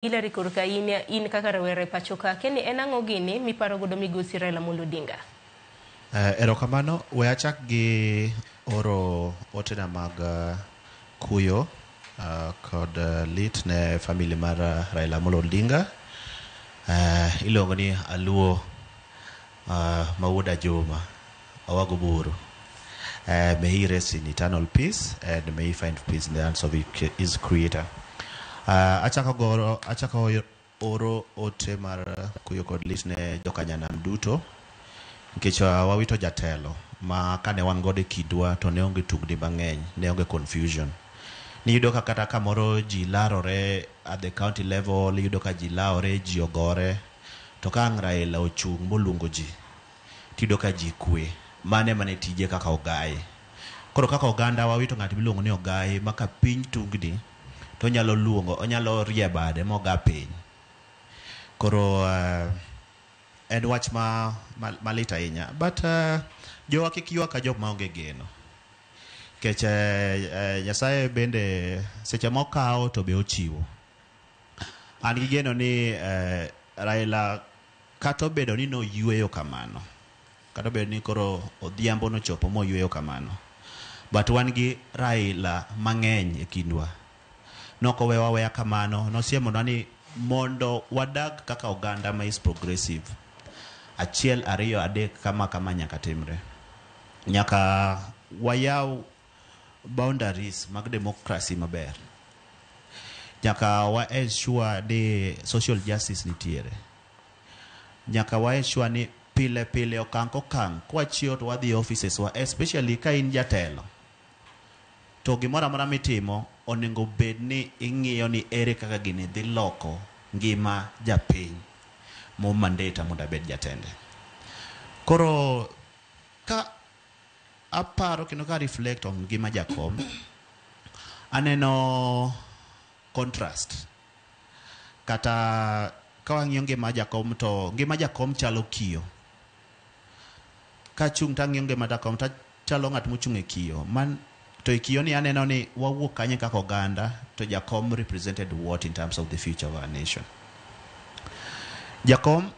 Hillary korka in kaka rawera e pacho ka, akia ni en ang'o gini miparo godo migosi Raila Amolo Odinga? Erokamano, we achak gi oro otena mag kuyo kod lit ne family mar Raila Amolo Odinga. Iluongo ni Aluo ma wuod Ajuma, Owago Buru. May he rest in eternal peace and may he find peace in the hands of his creator. Achako oro ote mar kuyo kod lit ne jokanyanam duto nikech wawito jatelo ma kane wan godo e kindwa to ne onge tungni mang'eny, ne onge confusion. Niyudo ka kata kamoro ji larore at the county level, iyudo ka ji lawore, ji ogore, to ka ang' Raila ochung' moluongo ji, tiyudo ka ji kwe. Mano ema ne tije kaka ogai. Koro kaka oganda wawito ng'at miluongo ni ogai ma ka piny tungni to onyalo luongo, onyalo rie bade moga piny. Koro en wach ma, malit ahinya. But jowa kik ywak ka jok maonge geno. Nikech Nyasaye bende seche mokawo to be ochiwo. An gi geno ni Raila kata obedo ni noyweyo kamano, kata obedo ni koro odhiambo nochopo moyweyo kamano, but wan gi Raila mang'eny e kindwa. Nok owewa aweya kamano, nosiemonwa ni mondo wadag kaka oganda ma is progressive. Achiel, ariyo, adek, kama kama nyaka timre. Nyaka wayaw boundaries mag democracy maber. Nyaka wa ensure ni social justice nitiere. Nyaka wa ensure ni pile pile okang' kokang' kwachiewo to wadhi e offices wa especially ka in jatelo. To gimoro amora mitimo onego bed ni ing'iyo ni ere kaka gini dhi loko ngima japiny mo mandate mondo abed jatende. Koro ka aparo kendo ka reflect on ngima jakom, aneno contrast. Kata ka wang'iyo ngima jakom to ngima jakom chalo kiyo. Kachung' tang'iyo ngima jakom tachalo ng'at mochung' e kiyo. Man, to e kiyo ni aneno ni wawuok kanye kaka oganda to jakom represented what in terms of the future of our nation. Jakom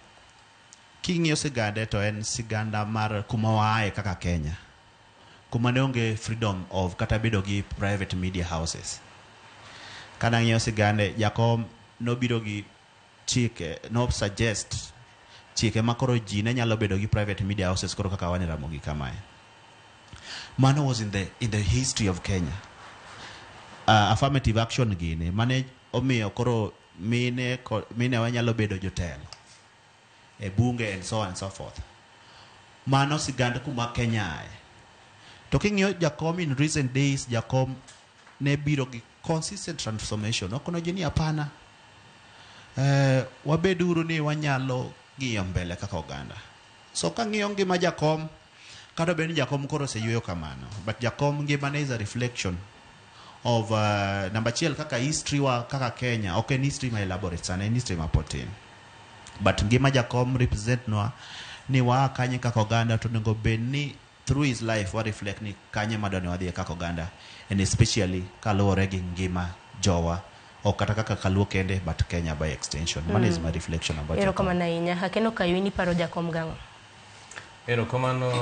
king'iyo sigande to en siganda mar kuma waaye kaka Kenya. Kuma ne onge freedom of kata bedo gi private media houses. Kanang'iyo sigande, jakom nobiro gi chike, no suggest chike ma koro ji ne nyalo bedo gi private media houses koro kaka wan e Ramogi kamae. Mano was in the history of Kenya. Affirmative action gini mane omiyo koro mine minewa nyalo bedo jotelo e bunge and so on and so forth. Mano sigand kuma Kenya ae. To king'iyo jakom in recent days, jakom ne biro gi consistent transformation. Okono ji ni hapana. Wabeduru ni wanyalo ng'iyo mbele kaka oganda. So kang'iyo ngima jakom, kata obedo ni jakom koro oseyweyo kamano, but jakom ngimane is a reflection of number achiel kaka history wa kaka Kenya, ok en history ma elaborate sana, en history ma pod tin. But ngima jakom represent nwa ni waa kanye kaka oganda to onego bed ni through his life wa reflect ni kanye madwa ni wadhiye kaka oganda and especially kaluwore gi ngima jowa ok kata kaka kaluo kende but Kenya by extension. Mano is my reflection about jakom. Erokamano ahinya. Akeno Kayo in iparo jakom gang'o? Erokamano.